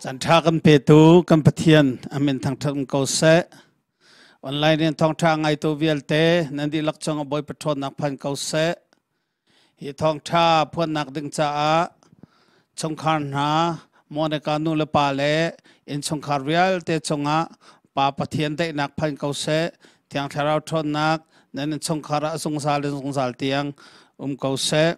Caan ṭha kan petu kan Pathian a min thangṭhat um ko seh. Online in thawngṭha ngaitu vialte nan dihlak cung ah Bawipa ṭhawnnak phan ko seh. Hi thawngṭha phuannak ding caah chungkhar hna, Monica nu le pa le innchungkhar vialte cungah Pa Pathian daihnak phan ko seh. Thiang Thlarau ṭhawnnak nan innchungkhar ah zungzal in zungzal tiang um ko seh.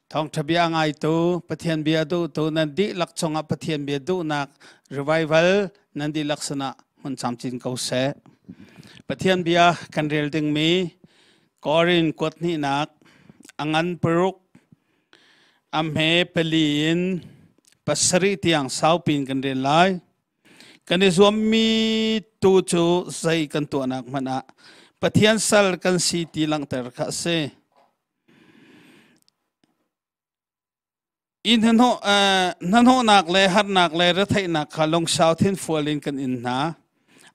Thawngṭha bia ngaitu, Pathian bia duhtu nan dihlak cungah Pathian bia duhnak revival nan dihlak sinah hmun camcin ko seh. Pathian bia kan rel dingmi Korin kuat hnihnak a ngan paruk a hme pali in pasarih tiang saupi in kan rel lai. Kan i zuammi tu cu zei kan tuahnak hmanh ah Pathian sal kan si ti langhter kha a si. I hnahnawhnak le harnak le retheihnak kha lungsau thinfual in kan in hna.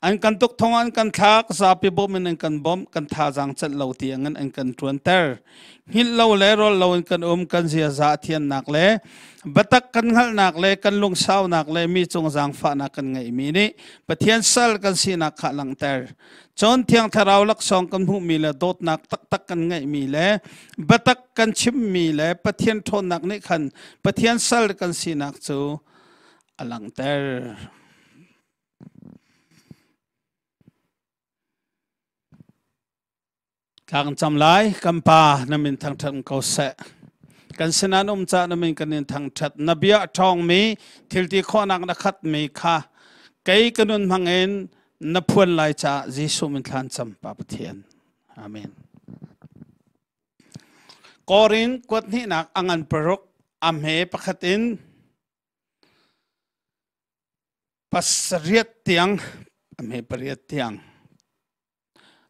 An kan tuk thong an kan thlak, zapi bawm in an kan bawmh, kan thazaang celh lo tiang in an kan ṭuanter. Hngilh lo le rawl lo in kan um, kan ziaza a thiannak le biatak kan hngalhnak le kan lungsaunak le mi cung zaangfahnak kan ngeihmi nih Pathian sal kan sinak kha a langhter. Cun Thiang Thlarau laksawng kan hmuhmi le dawtnak taktak kan ngeihmi le biatak kan chimmi le Pathian ṭhawnnak nih khan Pathian sal kan sinak cu a langhter. Thla kan cam lai. Kan Pa, na min thangṭhat ko seh. Kan sinah na um caah na min kan in thangṭhat. Na bia a ṭhawngmi, thilti khawhnak na khatmi kha kei ka nun hmangin na phuan lai caah Jesuh min thla an cam, Pa Pathian. Amen. Korin kuat hnihnak a ngan paruk a hme pakhat in pasariat tiang a hme pariat tiang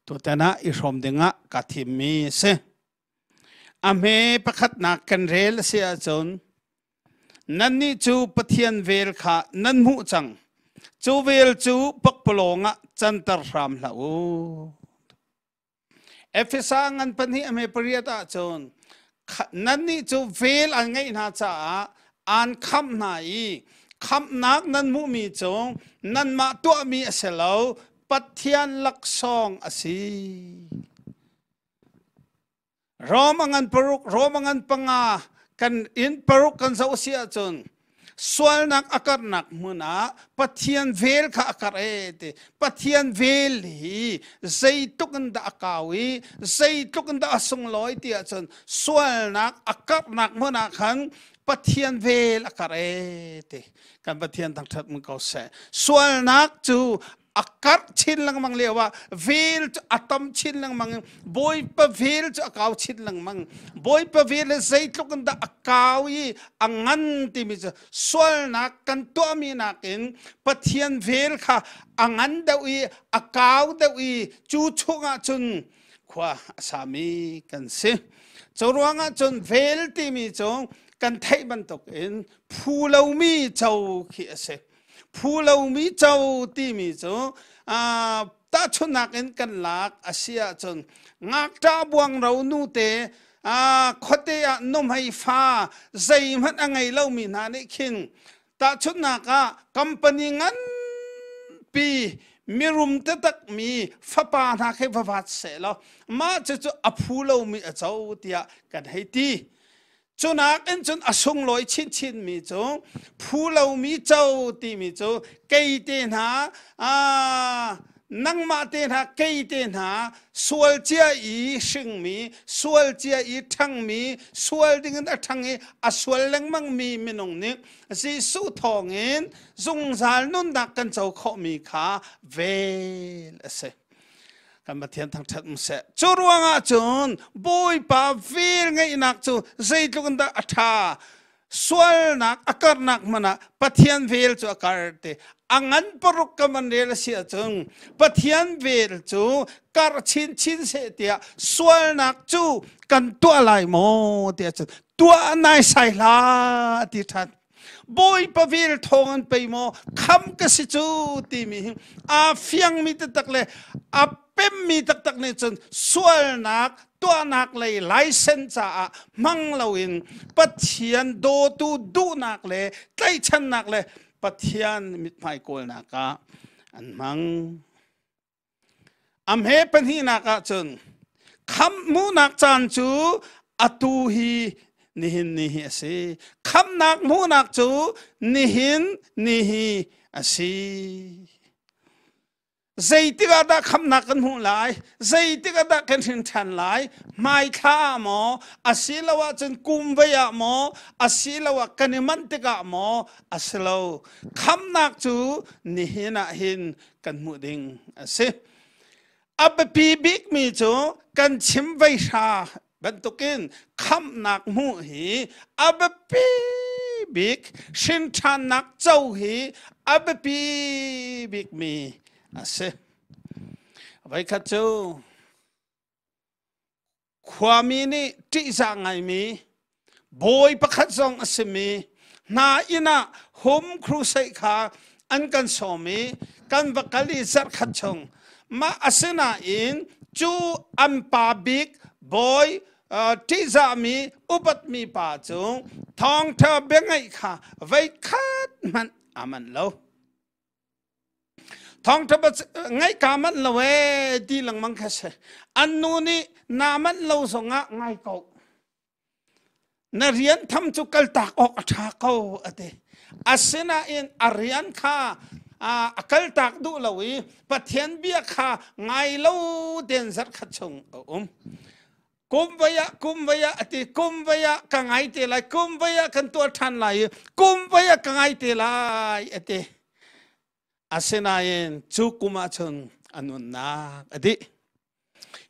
Tutan ah i hrawm dingah kaa thimmi a si. A hme pakhatnak kan rel a si ahcun nannih cu Pathian vel kha nan hmuh cang. Cu vel cu pakpalawng ah canter hram hlah u. Efesa ngan pahnih a hme pariat ahcun nannih cu vel an ngeih hna caah aan khamh hna i khamhnak nan hmuhmi cu nanmah tuahmi a si lo Pathian laksawng a si. Rom a ngan paruk, Rom a ngan panga, kan inn paruk kan zoh si ahcun sualnak a karhnak hmun ah Pathian vel kha a karh e ti. Pathian vel hi zeitluk in dah a kau i zeitluk in dah a sunglawi ti ahcun sualnak a karhnak hmun ah khan Pathian vel a karh e ti. Kan Pathian thangṭhat mun ko seh. Sualnak cu a karh chin lengmang lio ah vel cu a tam chin lengmang Bawipa vel cu a kau chin lengmang. Bawipa vel le zeitluk in dah a kau i a ngan timi cu sualnak kan tuahmi nakin Pathian vel kha a ngan deuh i a kau deuh i cu chungah cun khua a sami kan si. Cu ruangah cun vel timi cu kan theih bantukin phu lomi co khi a si. Phu lomi co timi cu tahchunhnak in kan lak a si ahcun ngakṭah buangro nute khuate ah nuhmei fa zeihmanh a ngei lomi hna nih khin tahchunhnak ah company nganpi mirum taktak mi fapa hna khi va vat seh law mah cucu a phu lomi a co tiah kan hei ti. Cunak in cun a sunglawi chinchin mi cu phu lomi co timi cu kei te hna nangmah te hna kei te hna sual cia i hringmi sual cia i ṭhangmi sual dingin a ṭhang i a sual lengmang mi minung nih Jesuh thawngin zungzal nunnak kan co khawhmi kha vel a si. Kan Pathian thangṭhat um seh. Cu ruangah cun Bawipa vel ngeihnak cu zeitluk in dah a ṭha. Sualnak a karnak hmanh ah Pathian vel cu a kar te. A ngan paruk ka man rel a si ahcun Pathian vel cu kar chinchin seh tiah sualnak cu kan tuah lai maw tiah cun tuah naisai hlah ti ṭhan. Bawipa vel thawng an pei maw kham ka si cu timi hi aa fiangmi taktak le a pemmi taktak nih cun sualnak tuahnak lei license caah hmang loin Pathian dawtu duhnak le tlaihchannak le Pathian mithmai kawlnak ah an hmang. A hme pahnihnak ah cun khamhmuhnak caan cu atu hi nihin ni hi a si. Khamhnak hmuhnak cu nihin ni hi a si. Zeitik ah dah khamhnak kan hmuh lai? Zeitik ah dah kan hrin ṭhan lai? Hmaithla ah maw? Asiloah cun kum vei ah maw? Asiloah kan i manh tikah maw? A si lo. Khamhnak cu nihin ah hin kan hmuh ding a si. A biapi bikmi cu kan chim vei hra bantukin khamhnak hmuh hi a biapi bik, hrinṭhannak co hi a biapi bikmi a si. Voikhat cu khuami nih ṭihzah ngaimi bawi pakhat zong a simi hna inn ah home crusade kha an kan sawm i kan va kal i zarhkhat chung. Mah asinain cu an pa bik bawi ṭihzahmi upatmi pa cu thawngṭha biangaih kha voikhat hmanh aa manh lo. Thawngṭha ngaih kaa manh lo ee ti lengmang kha si. An nu nih naa manh lo zongah ngai ko. Na rian tham cu kaltak awk a ṭha ko a ti. Asinain a rian kha a kaltak duh lo i Pathian bia kha ngai lo tein zarhkhat chung a um. Kum voi ah, kum voi ah a ti, kum voi ah ka ngai te lai, kum voi ah kan tuah ṭhan lai i kum voi ah ka ngai te lai a ti. Asinain cu kum ah cun a nunnak a dih.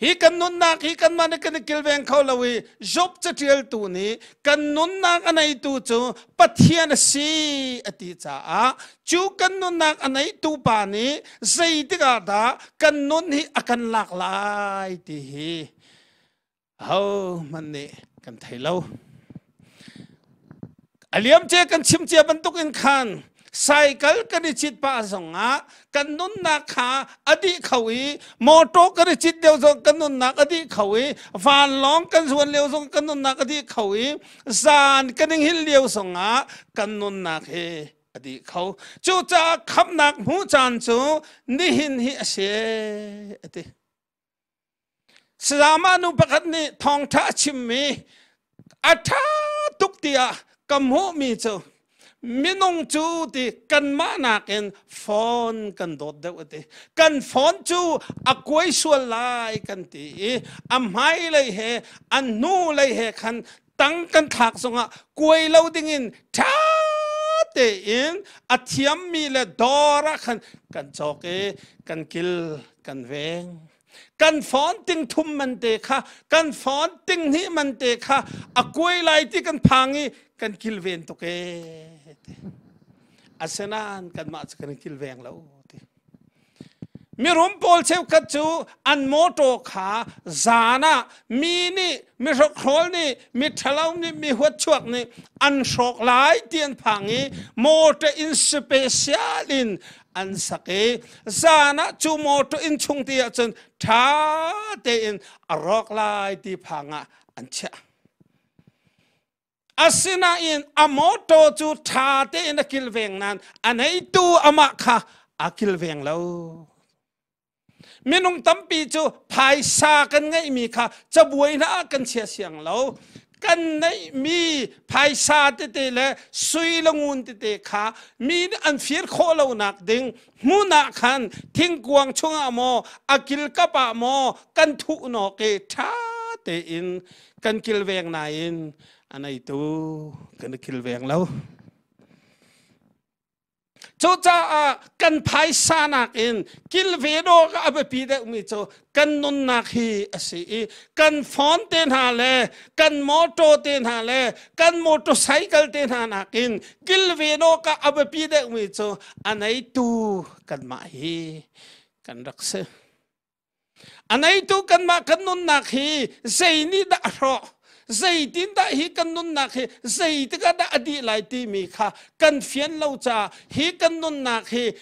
Hi kan nunnak hi kanmah nih kan i kilveng kho lo i Job caṭialtu nih kan nunnak a neitu cu Pathian a si a ti caah cu kan nunnak a neitu pa nih zeitik ah dah kan nun hi a kan lak lai ti hi ahohmanh nih kan thei lo. A liamcia kan chim cia bantuk in khan cycle kan i cit pah zongah kan nunnak kha a dih kho i motor kan i cit lio zong kan nunnak a dih kho i vanlawng kan zuan lio zong kan nunnak a dih kho i zan kan i hngilh lio zongah kan nunnak hi a dih kho. Cucaah khamhnak hmuh caan cu nihin hi a si a ti. Sayama nu pakhat nih thawngṭha a chimmi a ṭha tuk tiah ka hmuhmi cu minung cu ti kanmah nakin phone kan dawt deuh a ti. Kan phone cu a kuai sual lai kan ti i a hmailei he a hnulei he khan tang kan thlak zongah kuai lo dingin ṭha tein a thiammi le dawr ah khan kan cawk i kan kil kan veng. Kan phone ting thum man te kha, kan phone ting hnih man te kha a kuai lai ti kan phang i kan kilven tuk e. Asinain kanmah cu kan kilveng lo ti. Mirum pawl cheukhat cu an mawṭaw kha zan ah mi nih, mi hrokhrol nih, mi ṭhalo nih, mi huatchuak nih an hrawk lai ti an phang i mawṭaw in special in an sak i zan ah cu mawṭaw inn chung ti ahcun ṭha tein a rawk lai ti phang ah an chiah. Asinain a mawṭaw cu ṭha tein a kilveng nain a neitu amah kha a kilveng lo. Minung tampi cu phaisa kan ngeihmi kha cabuai hna ah kan chia siang lo. Kan neihmi phaisa tete le sui le ngun tete kha mi nih an fir khawh lonak ding hmun ah khan thingkuang chungah maw a kilkap ah maw kan thuh nawk i ṭha tein kan kilveng nain a neitu kan i kilveng lo. Cucaah kan phaisa nakin kilven awk a biapi deuhmi cu kan nunnak hi a si i kan phone te hna le kan motor te hna le kan motorcycle te hna nakin kilven awk ah a biapi deuhmi cu a neitu kanmah hi kan rak si. A neitu kanmah kan nunnak hi zei nih dah a hrawh? Zeitindah hi kan nunnak hi zeitik ah dah a dih lai timi kha kan fian lo caah hi kan nunnak hi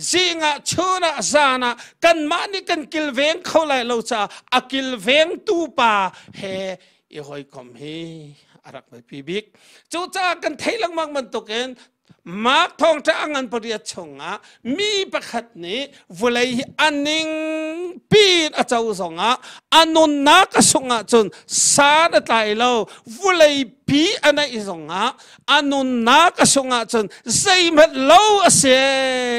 zing ah chun ah zan ah kanmah nih kan kilveng kho lai lo caah a kilvengtu pa he i hawikom hi a rak biapi bik. Cucaah kan theih lengmang bantukin. Mark thawngṭha a ngan pariat chungah mi pakhat nih vawlei hi a ning piin a co zongah a nunnak a sungh ahcun san a tlai lo. Vawlei pi a neih zongah a nunnak a sungh ahcun zeihmanh lo a si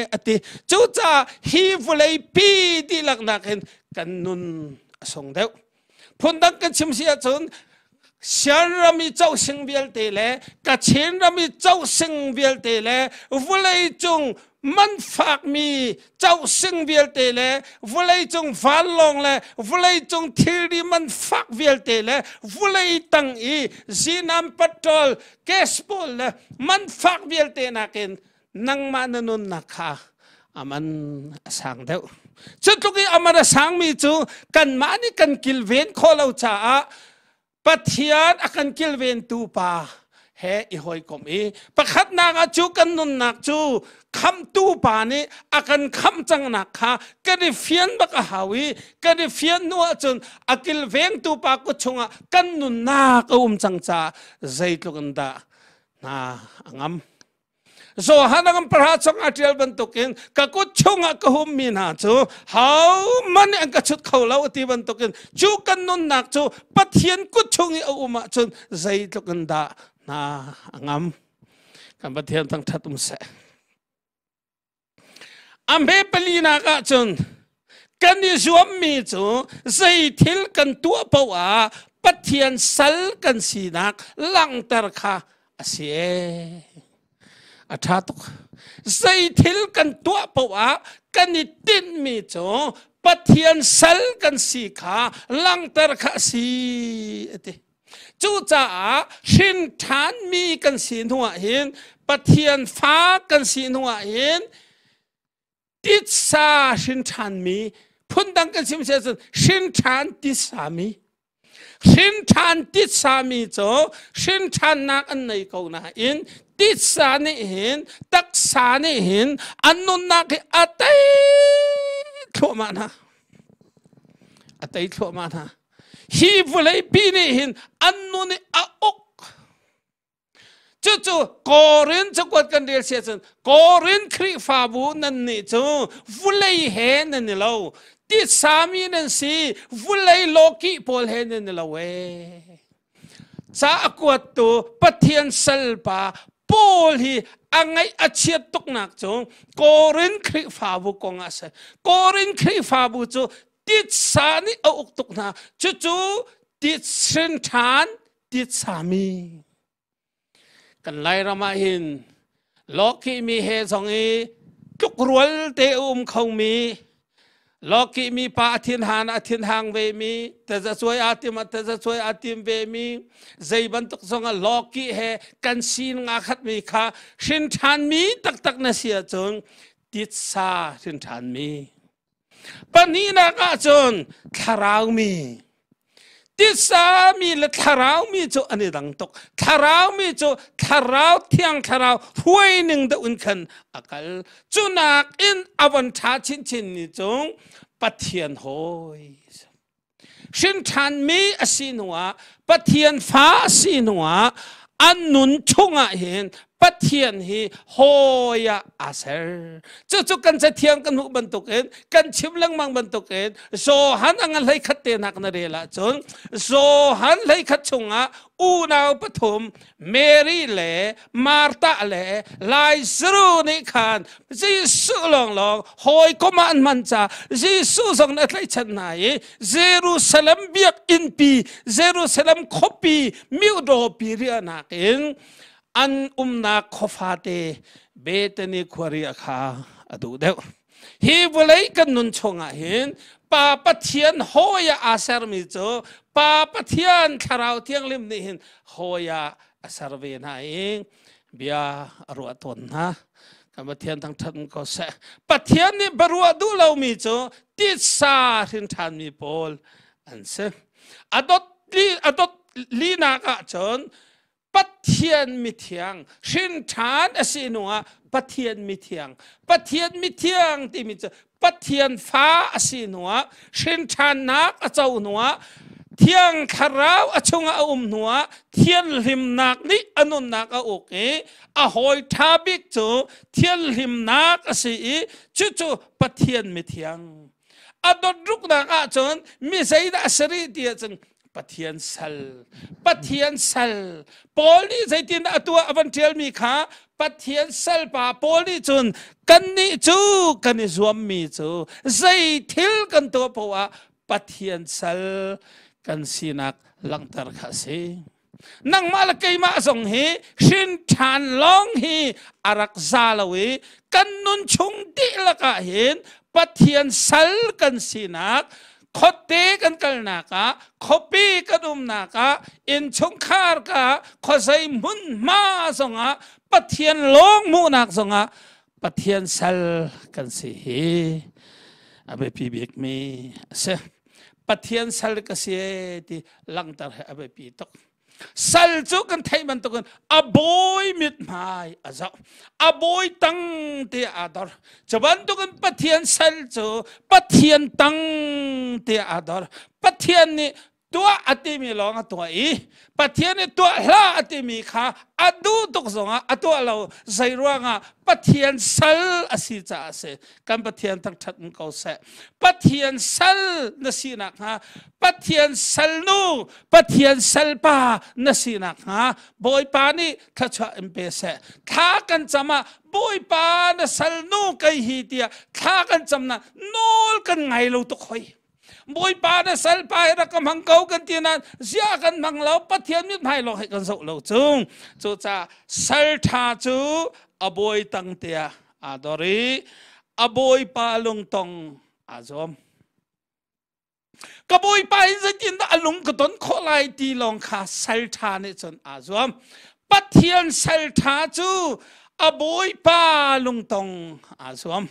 a ti. Cucaah hi vawlei pi dihlak nakin kan nun a sung deuh. Phundang kan chim si ahcun Shan ram i cohsing vialte le Kachin ram i cohsing vialte le vawleicung manfakmi cohsing vialte le vawleicung vanlawng le vawleicung thilri manfak vialte le vawlei tang i zinam patrol gas pawl le manfak vialte nakin nangmah na nunnak kha aman a sang deuh. Cu tluk i aman a sangmi cu kanmah nih kan kilven khawh lo caah Pathian a kan kilventu pa he i hawikomh i pakhatnak ah cu kan nunnak cu khamtu pa nih a kan khamh cangnak kha kan i fian bak a hau i kan i fian hnu ahcun a kilvengtu pa kut chungah kan nunnak a um cang caah zeitluk in dah hna a ngam. Johan a kan pahra chung a ṭial bantukin ka kut chungah ka hummi hna cu hohmanh nih an ka chut kho lo ti bantukin cu kan nunnak cu Pathian kut chung i a um ahcun zeitluk in dah hna a ngam. Kan Pathian thangṭhat um seh. A hme palinak ahcun kan i zuammi cu zei thil kan tuah paoh ah Pathian sal kan sinak langhter kha a si ee. A ṭha tuk. Zei thil kan tuah paoh ah kan i tinhmi cu Pathian sal kan si kha langhter kha a si a ti. Cucaah hrin ṭhanmi kan si hnuah hin Pathian fa kan si hnuah hin titsa hrin ṭhanmi phundang kan chim si ahcun hrin ṭhan titsami hrin ṭhan titsami cu hrin ṭhannak an nei ko nain titsa nih hin taksa nih hin an nunnak hi a tei thluahmah hna a tei thluahmah hna. Hi vawleipi nih hin an nun i a uk. Cucu Korin cakuat kan rel si ahcun Korin Khrihfabu nan nih cu vulei he nan i lo. Titsami nan si, vulei lawkih pawl he nan i lo ee. Ca a kuattu Pathian salpa Paul hi a ngaih a chiat tuknak cu Korin Khrihfabu kong ah a si. Korin Khrihfabu cu titsa nih a uk tuk hna. Cucu titsin ṭhan titsami. Kan Lairam ah hin lawkihmi he zong i tlukrual te a um khomi lawkihmi pa a thinhan a thinhang vemi tazacuai aa tim ah tazacuai aa tim vemi zei bantuk zong ah lawkih he kan sin nga khatmi kha hrin ṭhanmi taktak na si ahcun titsa hrin ṭhanmi. Pahnihnak ahcun thlaraumi. Titsa mi le thlarau mi cu an i dang tuk. Thlarau mi cu thlarau thiang thlarau hruai ning deuh in khan a kal. Cunak in a von ṭha chinchin ni cung Pathian hawi. Hrin ṭhanmi a si hnuah Pathian fa a si hnuah an nun chungah hin Pathian hi hawi ah aa ser. Cucu kan cathiang kan hmuh bantukin kan chim lengmang bantukin Johan a ngan 11 te nak na rel ahcun Johan 11 chungah unau pathum Mary le Martha le Lazarus nih khan Jesuh lawnglawng hawikom ah an hman ca Jesuh zong nih a tlaihchan hna i Jerusalem biakinnpi Jerusalem khuapi miodaw riahnak in an umnak khuafate Bethany khuari kha a duh deuh. Hi vawlei kan nun chungah hin Pa Pathian hawi ah aa sermi cu Pa Pathian Thlarau Thianghlim nih hin hawi ah a ser ve hna i bia a ruah tawn hna. Kan Pathian thangṭhat ko seh. Pathian nih biaruah duh lomi cu titsa hrin ṭhanmi pawl an si. A dot li a dot linak ahcun Pathian mithiang hrin ṭhan a si hnuah Pathian mithiang Pathian mithiang timi cu Pathian fa a si hnuah hrin ṭhannak a co hnuah. Thiang Thlarau a chungah a um hnuah thianhlimnak nih a nunnak a uk i a hawi ṭha bik cu thianhlimnak a si i cucu Pathian mithiang. A dot ruknak ahcun mi zeidah a si rih ti ahcun Pathian sal. Pathian sal. Paul nih zeitin a tuah a van ṭialmi kha Pathian salpa Paul nih cun kannih cu kan i zuammi cu zei thil kan tuah poah ah Pathian sal kan sinak langhter kha a si. Nangmah le keimah zong hi hrin ṭhan lawng hi a rak za lo i kan nun chung dihlak ah hin Pathian sal kan sinak khuate kan kalnak ah khuapi kan umnak ah innchungkhar ka khuazei hmunhma zongah Pathian lawng hmuhnak zongah Pathian sal kan si hi a biapi bikmi a si. Pathian sal ka si ti langhter hi a biapi tuk. Sal cu kan theih bantukin a bawi mithmai a zoh. A bawi tang te aa dor. Cu bantukin Pathian sal cu Pathian tang te aa dor. Pathian nih tuah a timi lawng a tuah i Pathian nih tuah hlah a timi kha a duh tuk zongah a tuah lo. Zei ruangah? Pathian sal a si caah a si. Kan Pathian thangṭhat in ko seh. Pathian sal na si nakhnga, Pathian salnu, Pathian salpa na si nakhnga Bawipa nih thluachuah in pe seh. Thla kan cam ah Bawipa na salnu kei hi tiah thla kan cam na nawl kan ngai lo tuk hoi. Bawipa na salpa hi rak ka hmang ko kan ti nain ziah kan hmang lo? Pathian mithmai lawng hi kan zoh lo cung. Cucaah sal ṭha cu a bawi tang tiah aa dor i a bawipa lungtong aa zuam. Ka bawipa in zeitindah a lung ka ton khawh lai ti lawng kha sal ṭha nih cun aa zuam. Pathian sal ṭha cu a bawipa lungtong aa zuam.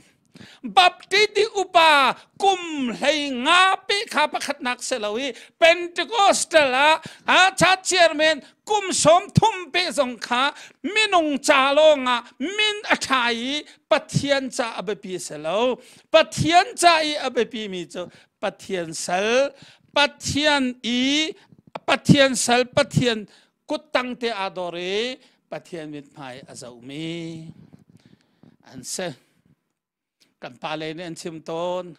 Baptist upa kum 15 pe kha pakhatnak si lo i Pentecostal ah a church chairman kum 30 pe zong kha minung ca lawngah min a ṭha i Pathian ca a biapi si lo. Pathian ca i a biapi mi cu Pathian sal, Pathian i Pathian sal, Pathian kuttang te aa dor i Pathian mithmai a zohmi an si. Kan pale nih an chim tawn.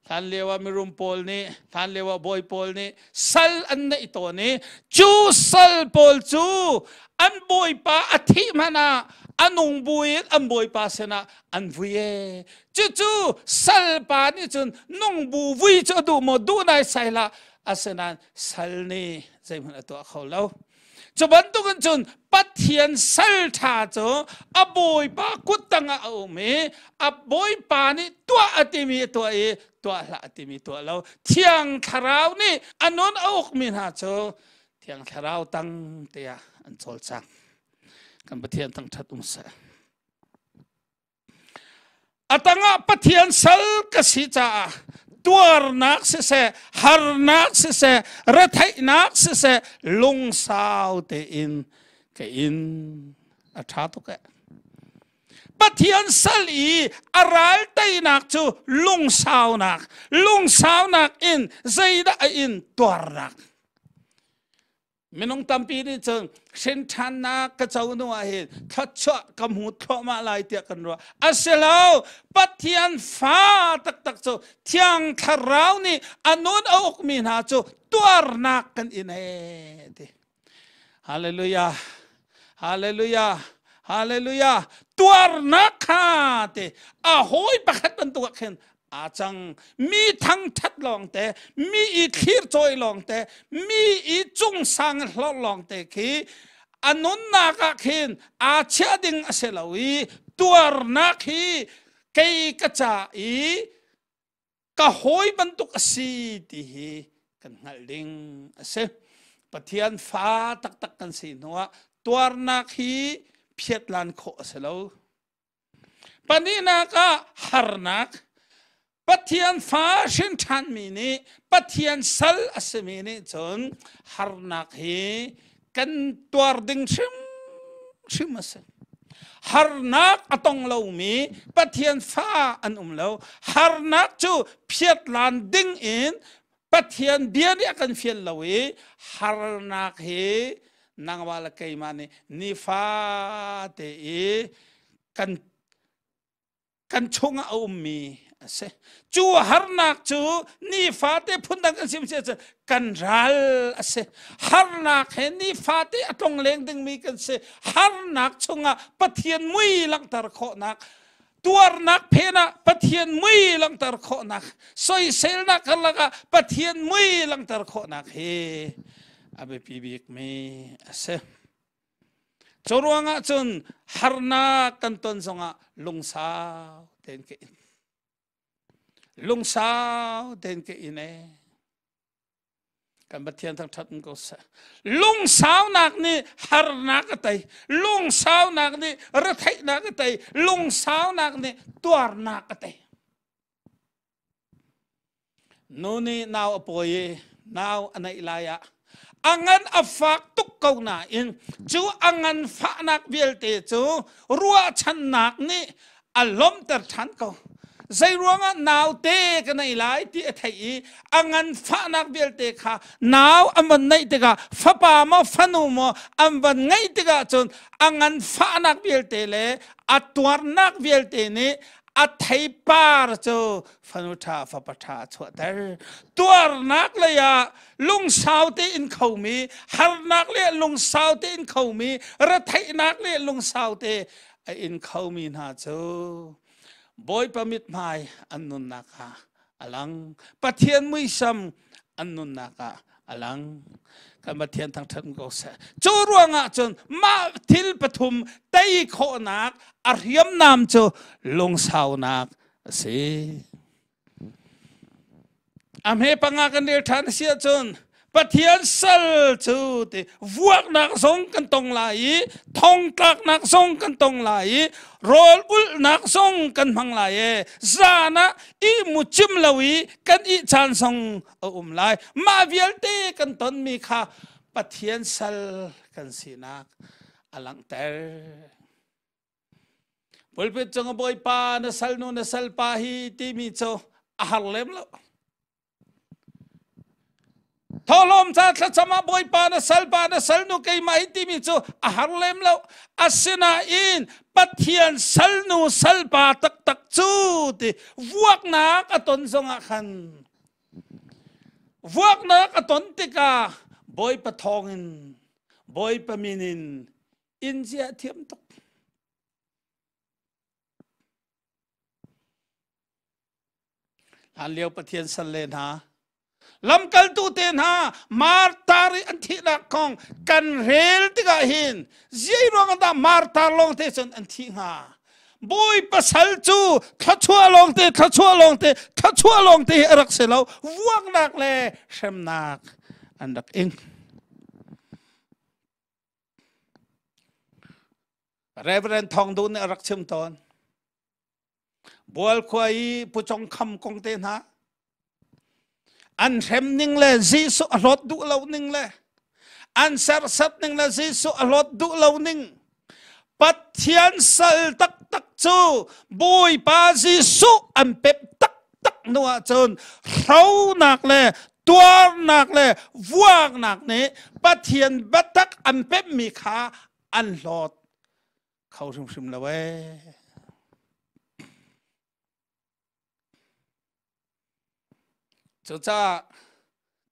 Hlan lio ah mirum pawl nih, hlan lio ah bawi pawl nih sal an neih tawn i cu sal pawl cu an bawipa a thih hmanh ah a nung buin an bawipa sinah an vui e. Cucu salpa nih cun nung bu vui cu a duh maw duh nai sai hlah. Asinain sal nih zeihmanh a tuah kho lo. Cu bantukin cun Pathian sal ṭha cu a bawipa kut tangah a um i a bawipa nih tuah a timi a tuah i tuah hlah a timi tuah lo. Thiang Thlarau nih a nun a ukmi hna cu Thiang Thlarau tang tiah an cawlcang. Kan Pathian thangṭhat um seh. A tangah Pathian sal ka si caah tuarnak siseh, harnak siseh, retheihnak siseh, lungsau tein ka in. A ṭha tuk eh. Pathian sal i a ral teinak cu lungsaunak, lungsaunak in zeidah a in tuarnak. Minung tampi nih cun hrin ṭhannak ka co hnu ah hin thluachuah ka hmu thluahmah lai tiah kan ruah. A si lo, Pathian fa taktak cu Thiang Thlarau nih a nun a ukmi hna cu tuarnak kan in ee ti. Hallelujah. Hallelujah. Hallelujah. Tuarnak kha ti a hawi pakhat bantuk ah khin aa cang. Mi thangṭhat lawngte, mi i thlir cawi lawngte, mi i cungsang hlorh lawngte khi a nunnak ah khin aa chiah ding a si lo i tuarnak hi kei ka ca i ka hawi bantuk a si ti hi kan hngalh ding a si. Pathian fa taktak kan si hnuah tuarnak hi phiatlan khawh a si lo. Pahnihnak ah harnak. Pathian fa hrin ṭhanmi nih Pathian sal a simi nih cun harnak hi kan tuar ding hrimhrim a si. Harnak a tong lomi Pathian fa an um lo. Harnak cu phiatlan ding in. Pathian bia nih a kan fial lo i harnak hi nangmah le keimah nih nifate i kan kan chungah a ummi a si. Cu harnak cu nifate phundang kan sim si ahcun kan ral a si. Harnak he nifate a tlongleng dingmi kan si. Harnak chungah Pathian mui langhter khawhnak tuarnak phen ah Pathian mui langhter khawhnak soiselnak karlak ah Pathian mui langhter khawhnak hi a biapi bikmi a si. Cu ruangah cun harnak kan ton zongah lungsau tein ka in. Lungsau tein ka in ee. Kan Pathian thangṭhat in ko seh. Lungsaunak nih harnak a tei. Lungsaunak nih retheihnak a tei. Lungsaunak nih tuarnak a tei. Nu nih nau a pawi i nau a neih lai ah a ngan a fak tuk ko nain cu a ngan fahnak vialte cu ruahchannak nih a lawmhter ṭhan ko. Zei ruangah naute ka nei lai ti a theih i a nganfahnak vialte kha nau an van neih tikah fapa maw fanu maw an van ngeih tikah cun a nganfahnak vialte le a tuarnak vialte nih a theipar cu fanu ṭha fapa ṭha a chuahter. Tuarnak lei ah lungsau tein khomi, harnak le lungsau tein khomi, retheihnak le lungsau te a in khomi hna cu Bawipa mithmai an nunnak ah a lang. Pathian muisam an nunnak ah a lang. Kan Pathian thangṭhat ko seh. Cu ruangah cun mah thil pathum tei khawhnak a hriamnam cu lungsaunak a si. A hme panga kan rel ṭhan a si ahcun Pathian sal cu ti vuaknak zong kan tong lai i thongtlaknak zong kan tong lai i rawl ulhnak zong kan hmang lai e zan ah i mu cim lo i kan ih caan zong a um lai mah vialte kan tonmi kha Pathian sal kan sinak a langhter Pulpit cung a bawipa na salnu na salpa hi timi cu a har lem lo. Thawhlawm ca thlacam ah bawipa na salpa na salnu keimah hi timi cu a har lem lo. Asinain Pathian salnu salpa taktak cu ti vuaknak a ton zongah khan vuaknak a ton tikah Bawipa thawngin Bawipa min in in zia thiam tuk. Hlan lio Pathian salle hna lamkaltu te hna martar i an thihnak kong kan rel tikah hin zei ruang dah martar lawng te cun an thih hnga bawi pasal cu thluachuah lawng te thluachuah lawng te thluachuah lawng te hi a rak si lo vuaknak le hremnak an rak ing Reverend Thawng Dun nih a rak chim tawn. Bualkhua i Pu Cong Kham kong te hna an hrem ning le Jesuh a hlawt duh lo ning le an serhsat ning le Jesuh a hlawt duh lo ning Pathian sal taktak cu Bawipa Jesuh an pep taktak hnu ahcun hronak le tuarnak le vuaknak nih Pathian biatak an pemhmi kha an hlawt kho hrimhrim lo ee. Cucaah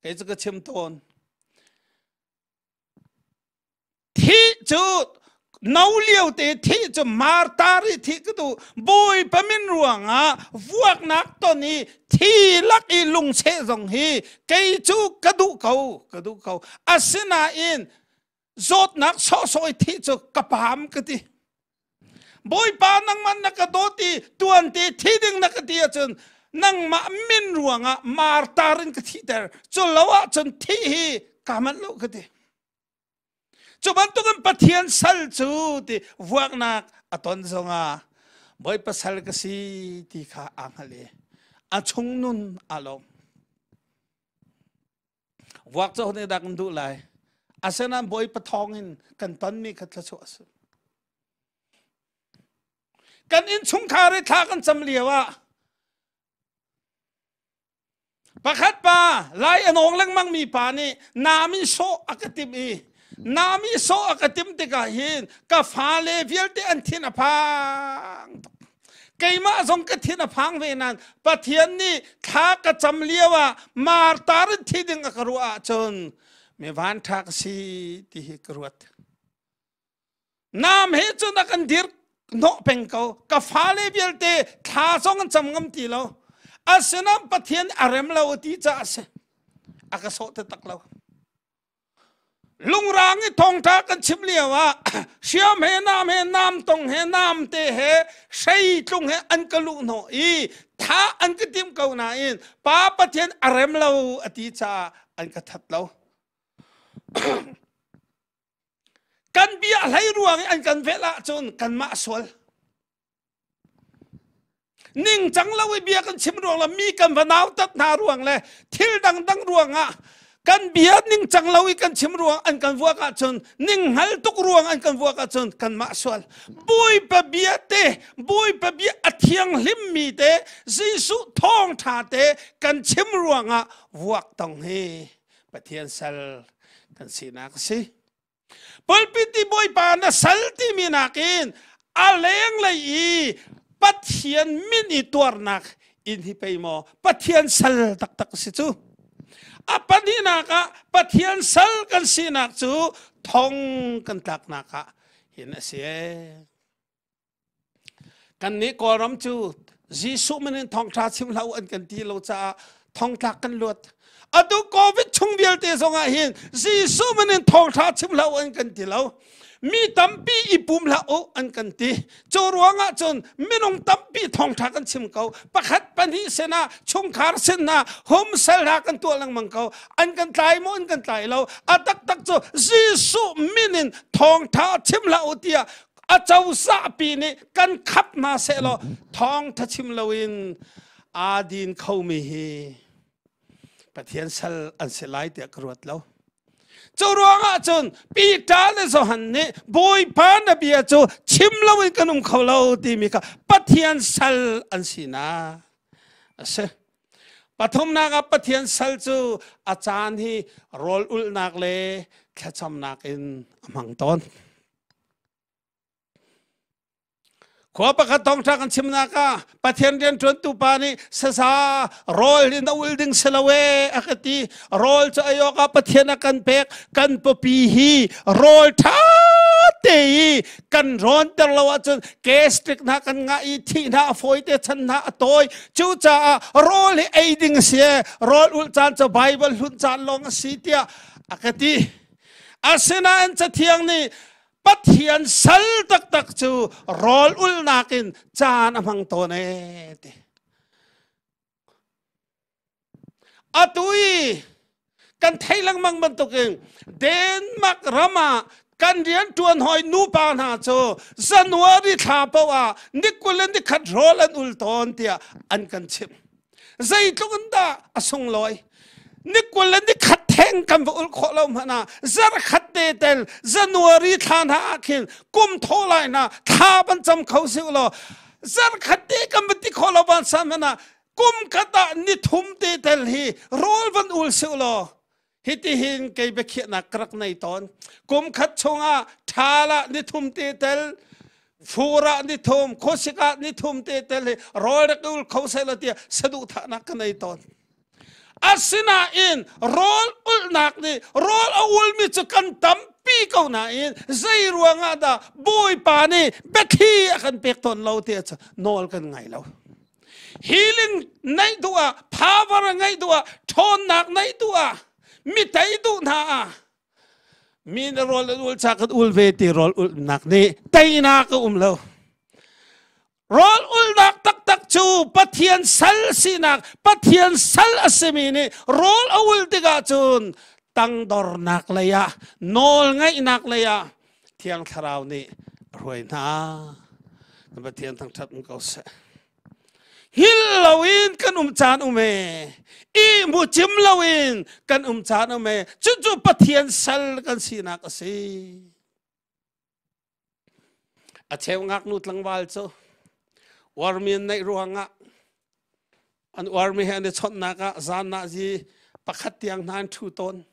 kei cu ka chim tawn. Thih cu no lio te thih cu martar i thih ka duh bawipa min ruangah vuaknak ton i thi lak i lungcheh zong hi kei cu ka duh ko ka duh ko asinain zawtnak sawhsawh i thih cu ka pam ka ti bawipa nangmah na ka dawt i tuan te thi ding na ka ti ahcun nangmah min ruangah martar in ka thihter cu lo ahcun thih hi ka manh lo ka ti Cu bantukin Pathian sal cu ti vuaknak a ton zongah Bawipa sal ka si ti kha aa hngalh i a chung nun aa lawm. Vuak cu nih dah kan duh lai. Asinain Bawipa thawngin kan tonmi kha thluachuah a si. Kan innchungkhar i thla kan cam lio ah Pakhat pa lai a nawng lengmang mi pa nih nami sawh a ka timh i nami sawh a ka timh tikah hin ka fale vialte an thin a phang tuk. Keimah zong ka thin a phang ve nain Pathian nih thla ka cam lio ah martar in thi ding a ka ruah ahcun mi van ṭha ka si ti hi ka ruat. Nam he cun a kan dir hnawh peng ko. Ka fale vialte thla zong an cam ngam ti lo. Asinain Pathian a rem lo ti caah a si. A ka sawh taktak lo. Lungrang i thawngṭha kan chim lio ah hriam he nam he nam tong he nam te he hrei tlung he an ka luh hnawh i tha an ka tim ko nain Pa Pathian a rem lo a ti caah an ka that lo. Kan bia hlei ruang i an kan velh ahcun kanmah sual. Ningcang lo i bia kan chim ruang le mi kan va nautat hna ruang le thil dangdang ruangah kan bia ningcang lo i kan chim ruang an kan vuak ahcun ninghngal tuk ruang an kan vuak ahcun kanmah sual. Bawipa bia te Bawipa bia a thianghlim mi te Jesuh thawngṭha te kan chim ruangah vuak tong hi Pathian sal kan sinak a si. Pulpit i Bawipa na sal timi nakin a lenglei i Pathian min i tuarnak in hi pei maw Pathian sal taktak a si cu. A pahnihnak ah Pathian sal kan sinak cu thong kan tlaknak ah hin a si. Kannih Kawlram cu Jesuh min in thawngṭha chim hlah u an kan ti lo caah thongtlak kan luat. Atu COVID chung vialte zongah hin Jesuh min in thawngṭha chim hlah u an kan ti lo. Mi tampi i pum hlah u an kan ti. Cu ruangah cun minung tampi thawngṭha kan chim ko. Pakhat pahnih sinah chungkhar sinah home cell hna kan tuah lengmang ko. An kan tlai maw an kan tlai lo. A taktak cu Jesuh min in thawngṭha chim hlah u tiah a cozahpi nih kan khap hna sehlaw thawngtha chim loin aa din khomi hi Pathian sal an si lai tiah ka ruat lo. Cu ruangah cun Peter le Johan nih Bawipa na bia cu chim loin kan um kho lo timi kha Pathian sal an sinak a si. Pathumnak ah Pathian sal cu a caan hi rawl ulhnak le thlacamnak in a hmang tawn. Khua pakhat thawngṭha kan chimnak ah Pathian rianṭuantu pa nih saza rawl in a ul ding si lo ee a ka ti. Rawl cu ei awkah Pathian a kan pek. Kan pawpi hi rawl ṭha te i kan rawnter lo ahcun gastric hna kan ngah i thih hna a fawi te chan hna a tawi. Cucaah rawl hi ei ding a si ee. Rawl ulh caan cu Baibal hlun caan lawng a si tiah a ka ti. Asinain Cathiang nih Pathian sal taktak cu rawl ulnak in caan a hmang tawn ee ti. Atu i kan theih lengmang bantukin Denmark ram ah kan rian ṭuan hawi nupa hna cu January thla paoh ah ni 20 le ni khat rawl an ul tawn tiah an kan chimh. Zeitluk in dah a sunglawi. Ni 20 le ni khat theng kan va ulh khawh lo hmanh ah zarkhat te tel January thla hna ah khin kum thaw lai hna thla van cam kho si u law zarkhat te kan va ti khawh lo van san hmanh ah kum khat ah ni thum te tel hi rawl van ul si u law Hitihin kei biakhiahnak ka rak nei tawn. Kum khat chungah ṭhal ah ni thum te tel, fur ah ni thum, khuasik ah ni thum te tel hi rawl rak ul kho seh law tiah saduhthahnak ka nei tawn. Asinain rawl ulhnak nih rawl a ulmi cu kan tampi ko nain zei ruangah dah Bawipa nih biathli a kan pek tawn lo tiah cu nawl kan ngai lo. Healing neih duh ah, power ngeih duh ah, ṭhawnnak neih duh ah, mi tei duh hna ah mi na rawl an ul cha kan ul ve ti rawl ulnak nih teinak a um lo. Rawl ulnak taktak cu Pathian sal sinak, Pathian sal a simi nih rawl a ul tikah cun tangdornak lei ah, nawl ngaihnak lei ah Thiang Thlarau nih a hruai hna. Kan Pathian thangṭhat um ko seh. Hngilh loin kan um caan um e. I mu cim loin kan um caan um e. Cucu Pathian sal kan sinak a si. A cheu ngaknu tlangval cu uarmi an neih ruangah An uarmi he an i chawnhnak ah zan ah zi pakhat tiang hna an ṭhu tawn.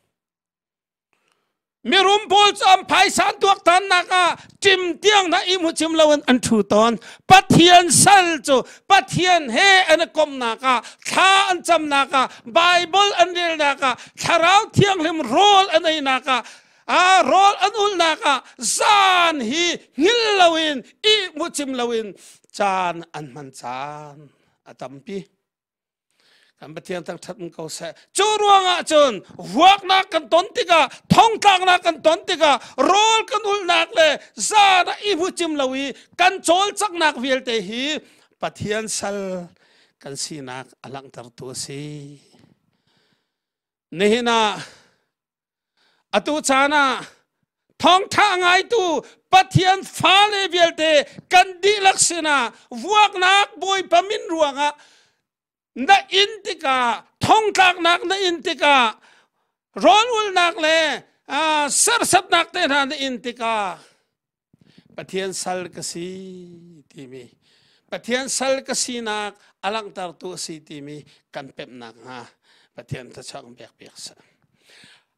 Mirum pawl cu an phaisa an tuaktannak ah ṭim tiang hna i hmu cim loin an ṭhu tawn. Pathian sal cu Pathian he an i komhnak ah, thla an camnak ah, Baibal an relnak ah, Thlarau Thianghlim rawl an einak ah, a rawl an ulnak ah zan hi hngil loin ih mu cim loin caan an hman caan a tampi. Kan Pathian thangṭhat ko seh. Cu ruangah cun vuaknak kan ton tikah, thongtlaknak kan ton tikah, rawl kan ulnak le zan ah i hmu cim lo i kan cawlcanghnak vialte hi Pathian sal kan sinak a langhtertu a si. Nihin ah atu caan ah thawngṭha ngaitu Pathian fale vialte kan dihlak sinah vuaknak Bawipa min ruangah na in tikah thongtlaknak na in tikah rawl ulnak le serhsatnak te hna na in tikah Pathian sal ka si timi Pathian sal ka sinak a langhtertu a si timi kan pemhnak hnga Pathian thluachuah kan pek piak seh.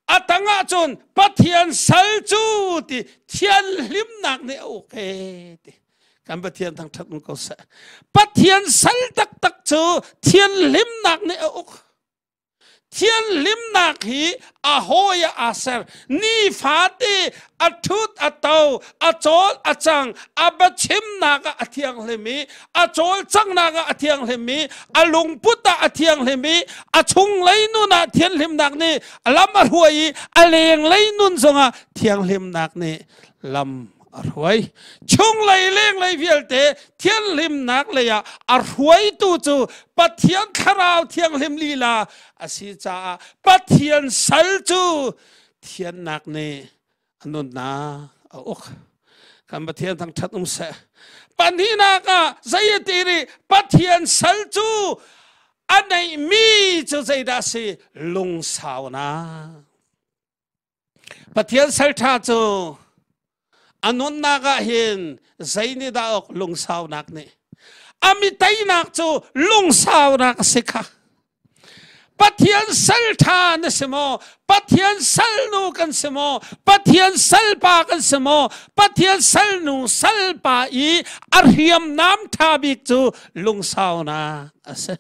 A tang ah cun Pathian sal cu ti thianhlimnak nih a uk e ti kan Pathian thangṭhat ko seh. Pathian sal taktak cu thianhlimnak nih a uk. Thianhlimnak hi a hawi ah aa ser. Nifate a ṭhut a to, a cawl a cang, a biachimnak ah a thianghlim i, a cawlcanghnak ah a thianghlim i, a lungput ah a thianghlim i, a chunglei nun ah thianhlimnak nih lam a hruai i, a lenglei nun zongah thianghlimnak nih lam a hruai. Chunglei lenglei vialte thianhlimnak lei ah a hruaitu cu Pathian thlarau thianghlim lila a si caah Pathian sal cu thiannak nih a nunnak a uk. Kan Pathian thangṭhat um seh. Pahnihnak ah zei a ti rih Pathian sal cu a neihmi cu zeidah a si? Lungsaunak. Pathian salṭha cu a nunnak ah hin zei nih dah awk lungsaunak nih a mi teinak cu lungsaunak a si kha. Pathian salṭha na si maw? Pathian salnu kan si maw? Pathian salpa kan si maw? Pathian salnu salpa i a hriamnam ṭha bik cu lungsaunak a si.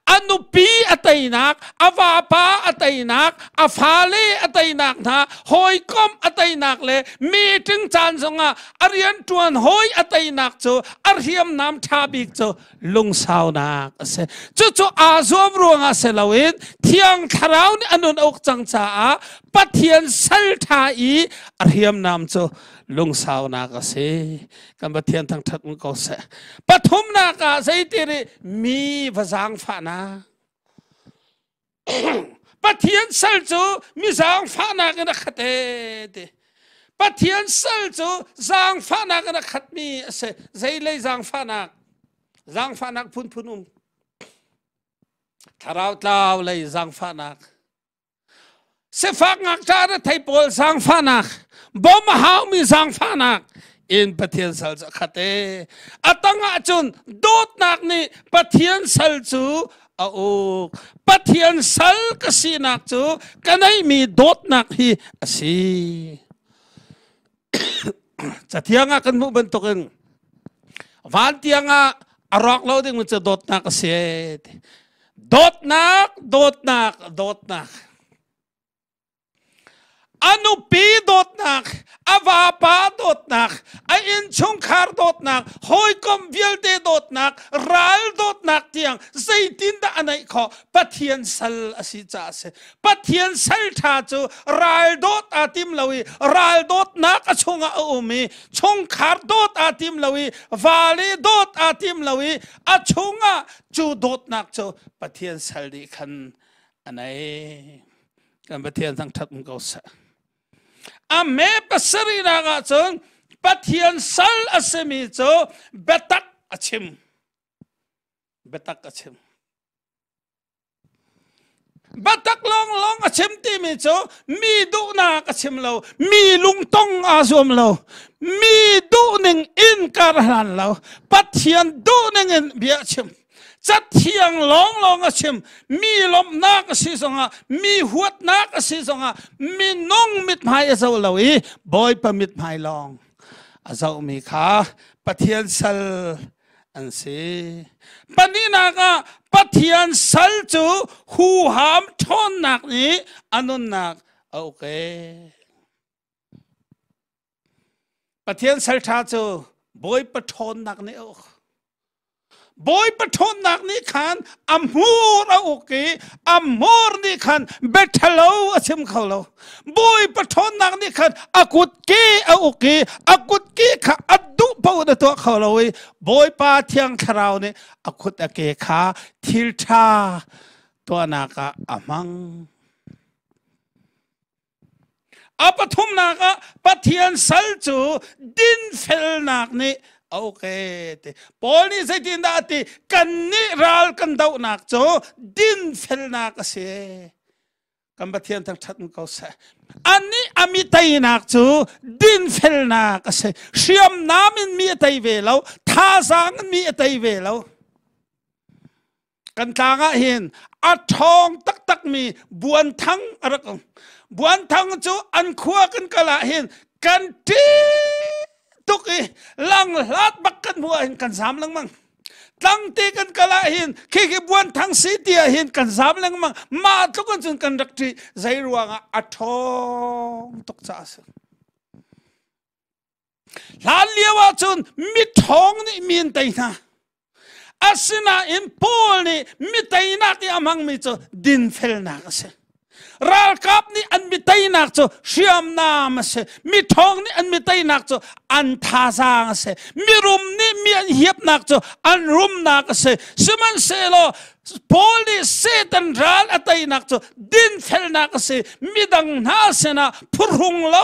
A nupi a teinak, a vapa a teinak, a fale a teinak hna, hawikom a teinak le meeting caan zongah a rianṭuan hawi a teinak cu a hriamnam ṭha bik cu lungsaunak a si. Cucu aa zuam ruangah si loin Thiang Thlarau nih a nun a uk cang caah Pathian sal ṭha i a hriamnam cu lungsaunak a si. Kan Pathian thangṭhat ko seh. Pathumnak ah zeiti ri mi va zaangfahnak. Pathian sal cu mi zaangfahnak in a khat e ti. Pathian sal cu zaangfahnak in a khatmi a si. Zeilei zaangfahnak? Zaangfahnak phunphun um. Thlarau tlau lei zaangfahnak. Sifak ngakṭah rethei pawl zaangfahnak, bawm a haumi zaangfahnak in Pathian sal cu a khat e. A tangah cun dawtnak nih Pathian sal cu a uk. Pathian sal ka sinak cu ka neihmi dawtnak hi a si. Cathiang ah kan hmuh bantukin van tiang ah a rawk lo ding cu dawtnak a si. Dawtnak, dawtnak, dawtnak. A nupi dawtnak, a vapa dawtnak, a innchungkhar dawtnak, hawikom vialte dawtnak, ral dawtnak tiang zeitindah a neih khawh? Pathian sal a si caah a si. Pathian sal ṭha cu ral dawt aa tim lo i ral dawtnak a chungah a um i chungkhar dawt aa tim lo i vale dawt aa tim lo i a chungah cu dawtnak cu Pathian sal nih khan a nei. Kan Pathian thangṭhat um ko seh. A me pasarihnak ah cun Pathian sal a simi cu biatak a chim. Biatak a chim. Biatak lawnglawng a chim timi cu mi duhnak a chim lo, mi lungtong aa zuam lo, mi duhning in kar hlan lo, Pathian duhning in bia a chim. Cathiang lawnglawng a chim. Mi lawmhnak a si zongah, mi huatnak a si zongah, minung mithmai a zoh lo i Bawipa mithmai lawng a zohmi kha Pathian sal an si. Pahnihnak ah Pathian sal cu huham ṭhawnnak nih a nunnak a uk e. Pathian salṭha cu Bawipa ṭhawnnak nih a uk. Bawipa ṭhawnnak nih khan a hmur a uk i a hmur nih khan biaṭhalo a chim kho lo. Bawipa ṭhawnnak nih khan a kutke a uk i a kutke kha a duh paoh in a tuah kho lo i Bawipa Thiang Thlarau nih a kut a ke kha thil ṭha tuahnak ah a hmang. A pathumnak ah Pathian sal cu dinfelnak nih a uk e ti. Paul nih zeitindah a ti? Kannih ral kan dohnak cu dinfelnak a si. Kan Pathian thangṭhat ko seh. Anih a mi teinak cu dinfelnak a si. Hriamnam in mi a tei ve lo, thazaang in mi a tei ve lo. Kan tlang ah hin a ṭhawng taktakmi buanthang a rak um. Buanthang cu an khua kan kal ah hin kan ṭih tuk i langhlat bak kan hmuh ah hin kan zaam lengmang. Tlangte kan kal ah hin khikhi buanthang si ti ah hin kan zaam lengmang. Mah tluk in cun kan rak ṭih. Zei ruangah a ṭhawng tuk caah a si. Hlan lio ahcun miṭhawng nih mi an tei hna. Asinain Paul nih mi teinak i a hmangmi cu dinfelnak a si. Ralkap nih an mi teinak cu hriamnam a si. Miṭhawng nih an mi teinak cu an thazaang a si. Mirum nih mi an hiapnak cu an rumnak a si. Sihmanhsehlaw Paul nih Satan ral a teinak cu dinfelnak a si. Midang hna sinah phuhrung lo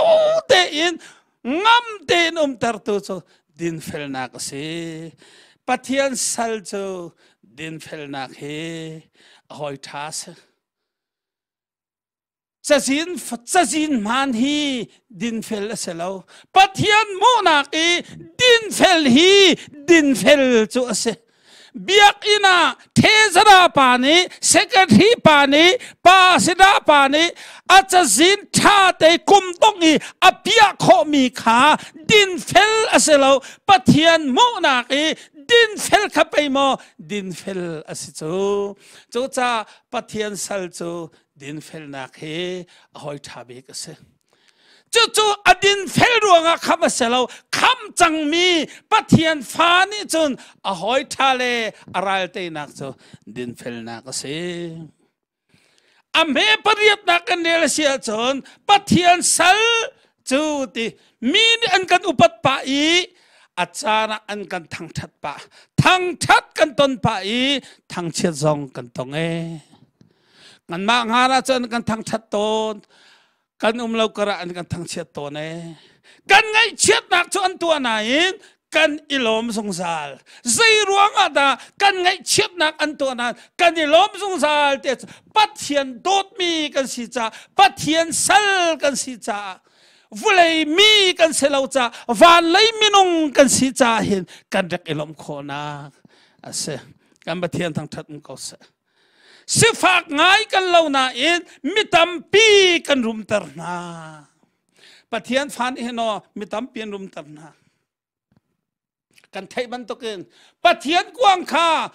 tein ngam tein umtertu cu dinfelnak a si. Pathian sal cu dinfelnak hi a hawi ṭha a si. Cazin cazin hmaan hi dinfel a si lo. Pathian hmuhnak i dinfel hi dinfel cu a si. Biakinn ah Thezara pa nih secretary pa nih pa sida pa nih a cazin ṭha te kum dongh i a piah khawhmi kha dinfel a si lo. Pathian hmuhnak i dinfel kha pei maw dinfel a si cu. Cucaah Pathian sal cu dinfelnak hi a hawi ṭha bik a si. Cucu a dinfel ruangah khamh a si lo. Khamh cangmi Pathian fa nih cun a hawi ṭha le a ral teinak cu dinfelnak a si. A hme pariatnak kan rel a si ahcun Pathian sal cu ti mi nih an kan upat pah i a caan ah an kan thangṭhat pah. Thangṭhat kan ton pah i thangchiat zong kan tong ee. Kanmah ngar ah cun kan thangṭhat tawn. Kan um lo karah an kan thangchiat tawn ee. Kan ngaihchiatnak cu an tuah nain kan i lawm zungzal. Zei ruang ah dah kan ngaihchiatnak an tuah nain kan i lawm zungzal te cu Pathian dawtmi kan si caah, Pathian sal kan si caah, vulei mi kan si lo caah, van lei minung kan si caah hin kan rak i lawmh khawhnak a si. Kan Pathian thangṭhat um ko seh. Sifak ngai kan lo nain mi tampi kan rumter hna. Pathian fa nih hin aw mi tampi an rumter hna. Kan theih bantukin Pathian kuang kha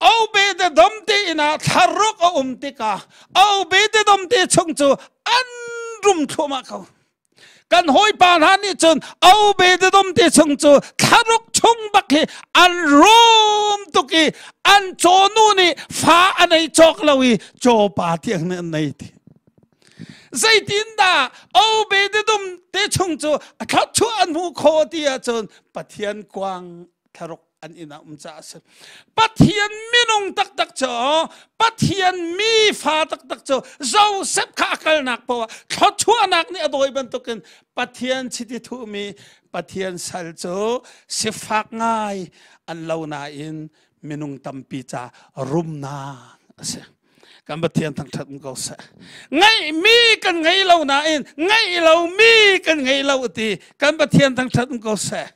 Obededom te inn ah thlaruk a um tikah Obededom te chung cu an rum thluahmah ko. Kan hawipa hna nih cun Obededom te chung cu thlaruk chung bak hi an rum tuk i an cawnu nih fa a nei cawk lo i cawpa tiang nih an nei ti. Zeitindah Obededom te chung cu a thluachuah an hmuh khawh ti ahcun Pathian kuang thlaruk an inn ah um caah a si. Pathian minung taktak cu Pathian mi fa taktak cu Joseph kha a kalnak poah thluachuahnak nih a dawi bantukin Pathian chiti thuhmi Pathian sal cu sifak ngai an lo nain minung tampi ca rumnak a si. Kan Pathian thangṭhat um ko seh. Ngeihmi kan ngei lo nain ngeih lomi kan ngei lo ti kan Pathian thangṭhat um ko seh.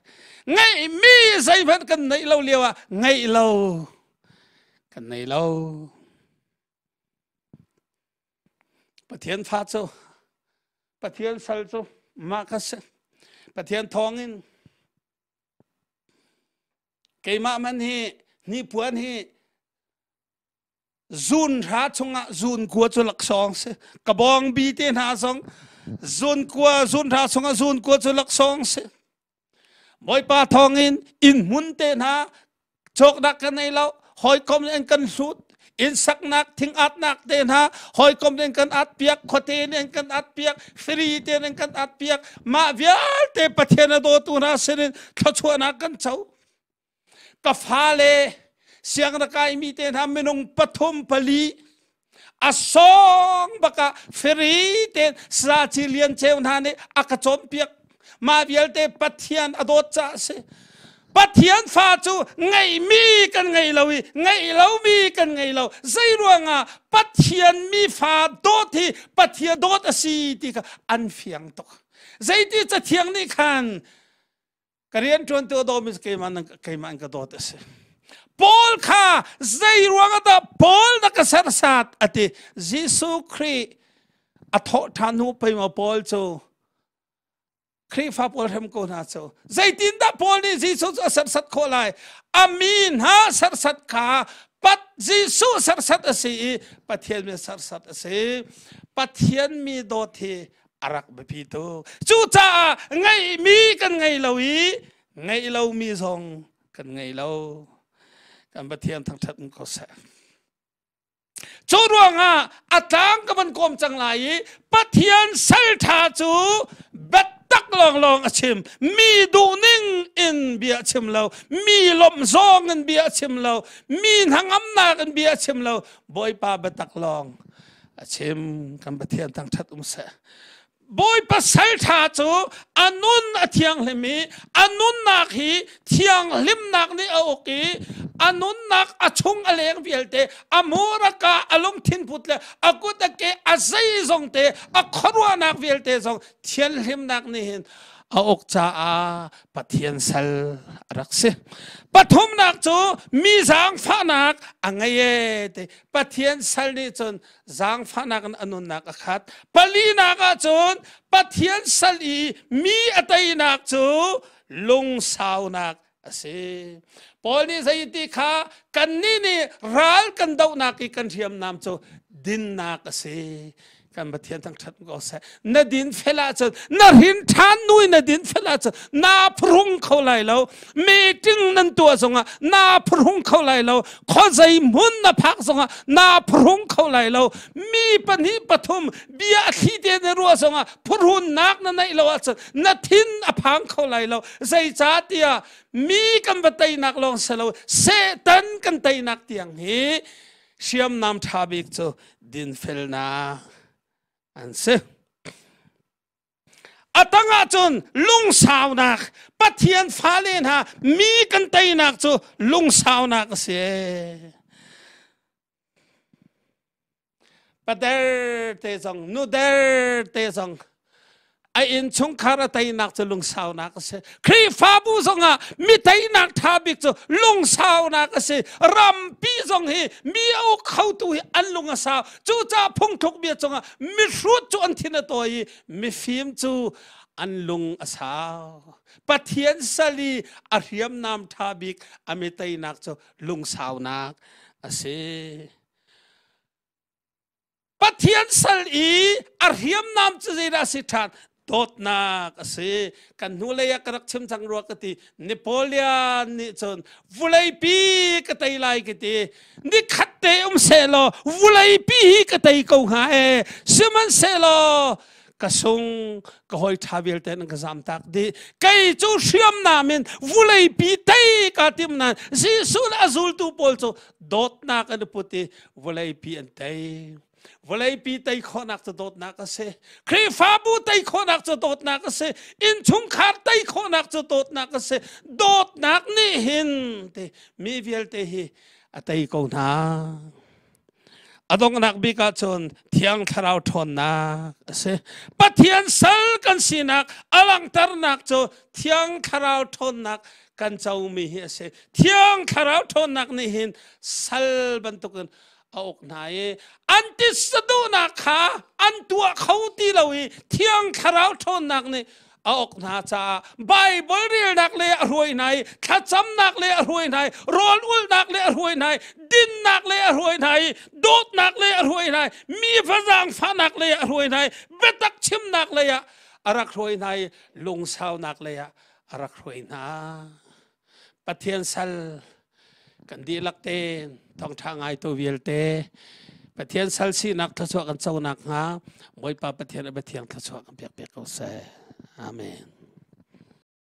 Ngeihmi zeihmanh kan neih lo lio ah ngeih lo. Kan nei lo. Pathian fa cu Pathian sal cu mah kha si. Pathian thawngin keimah man hi hnipuan hi zun hra chungah zun kua cu laksawng si. Ka bawng bi te hna zong zun kua zun hra chungah zun kua cu laksawng si. Bawipa thawngin inn hmun te hna cawknak ka nei lo, hawikom nih an kan hlut, inn saknak, thing-atnak te hna hawikom nih an kan at piak, khuate nih an kan at piak, firi te nih an kan at piak. Mah vialte Pathian a dawtu hna sinin thluachuahnak kan co. Ka fale siang na kaimi te hna minung pathum pali a song baka feri te saci lian ceu hna nih a ka cawnpiak. Mah vialte Pathian a dawt caah si. Pathian fa cu ngeihmi kan ngei lo i ngeih lomi kan ngei lo. Zei ruangah Pathian mi fa dawt hi Pathian dawt a si ti kha an fiang tuk. Zeiti cathiang nih khan Ka rian ṭuantu a dawmi cu keimah keimah in ka dawt a si. Paul kha zei ruang ah dah Paul na ka sersat a ti. Jesuh Khrih a thawh ṭhan hnu pei maw Paul cu Khrihfa pawl hrem ko hna cu. Zeitindah Paul nih Jesuh cu a sersat khawh lai? A mi hna sersat kha pat Jesuh sersat a si i Pathian mi sersat a si. Pathian mi dawt hi a rak biapi tuk. Cucaah ngeihmi kan ngei lo i ngeih lomi zong kan ngei lo. Kan Pathian thangṭhat in ko seh. Cu ruangah a tlang ka van kawm cang lai i Pathian sal ṭha cu biatak lawnglawng a chim. Mi duhning in bia a chim lo. Mi lawmh zawng in bia a chim lo. Mi hnangamnak in bia a chim lo. Bawipa biatak lawng a chim. Kan Pathian thangṭhat um seh. Bawipa salṭha cu a nun a thianghlim i a nunnak hi thianghlimnak nih a uk i a nunnak a chung a leng vialte a muraka a lungthin put le a kut a ke a zeizong te a khuaruahnak vialte zong thianhlimnak nih hin a uk caah Pathian sal a rak si. Pathumnak cu mi zaangfahnak a ngei e ti. Pathian sal nih cun zaangfahnak in a nunnak a khat. Palinak ah cun Pathian sal i mi a teinak cu lungsaunak a si. Paul nih zeiti kha kannih nih ral kan dohnak i kan hriamnam cu dinnak a si. Kan Pathian thangṭhat ko seh. Na din fel ahcun na hrin ṭhan nu in na din fel ahcun naa phrung kho lai lo. Meeting nan tuah zongah naa phrung kho lai lo. Khuazei hmun na phak zongah naa phrung kho lai lo. Mi pahnih pathum bia a thli te na ruah zongah phuhrunnak na neih lo ahcun na thin a phang kho lai lo. Zeicahtiah mi kan va teinak lawng si lo, Satan kan teinak tiang hi hriamnam ṭha bik cu dinfelnak an si. A tang ahcun lungsaunak Pathian fale hna mi kan teinak cu lungsaunak a si. Pader te zong nuder te zong a innchungkhar a teinak cu lungsaunak a si. Khrihfabu zongah mi teinak ṭha bik cu lungsaunak a si. Rampi zong hi mi a uk khotu hi an lung a sau. Cucaah phungthluk bia cungah mihrut cu an thin a tawi i mifim cu an lung a sau. Pathian sal i a hriamnam ṭha bik a mi teinak cu lungsaunak a si. Pathian sal i a hriamnam cu zeidah a si ṭhan? Dawtnak a si. Kan hnulei ah ka rak chim cang rua ka ti. Napoleon nih cun vuleipi ka tei lai ka ti. Nikhat te um sehlaw vuleipi hi ka tei ko hnga e. Sihmanhsehlaw ka sung ka hawi ṭha vialte nan ka zamtak dih. Kei cu hriamnam in vuleipi tei ka tim nain Jesuh le a zultu pawl cu dawtnak an i put i vawleipi an tei. Vawleipi tei khawhnak cu dawtnak a si. Khrihfabu tei khawhnak cu dawtnak a si. Innchungkhar tei khawhnak cu dawtnak a si. Dawtnak nih hin ti mi vialte hi a tei ko hna. A donghnak bik ahcun Thiang Thlarau ṭhawnnak a si. Pathian sal kan sinak a langhternak cu Thiang Thlarau ṭhawnnak. Kan comi hi a si. Thiang Thlarau ṭhawnnak nih hin sal bantukin a uk hna i an titsa duhnak kha an tuah kho ti lo i Thiang Thlarau ṭhawnnak nih a uk hna caah Baibal relnak le a hruai hna i thlacamnak le a hruai hna i rawl ulhnak le a hruai hna i dinnak le a hruai hna i dawtnak le a hruai hna i mi va zaangfahnak le a hruai hna i biatak chimnak lei ah a rak hruai hna i lungsaunak lei ah a rak hruai hna. Pathian sal kan dihlak tein thawngṭha ngaitu vialte Pathian sal sinak thluachuah kan co nakhnga Bawipa Pathian a biathiang thluachuah kan pek piak ko seh. Amen.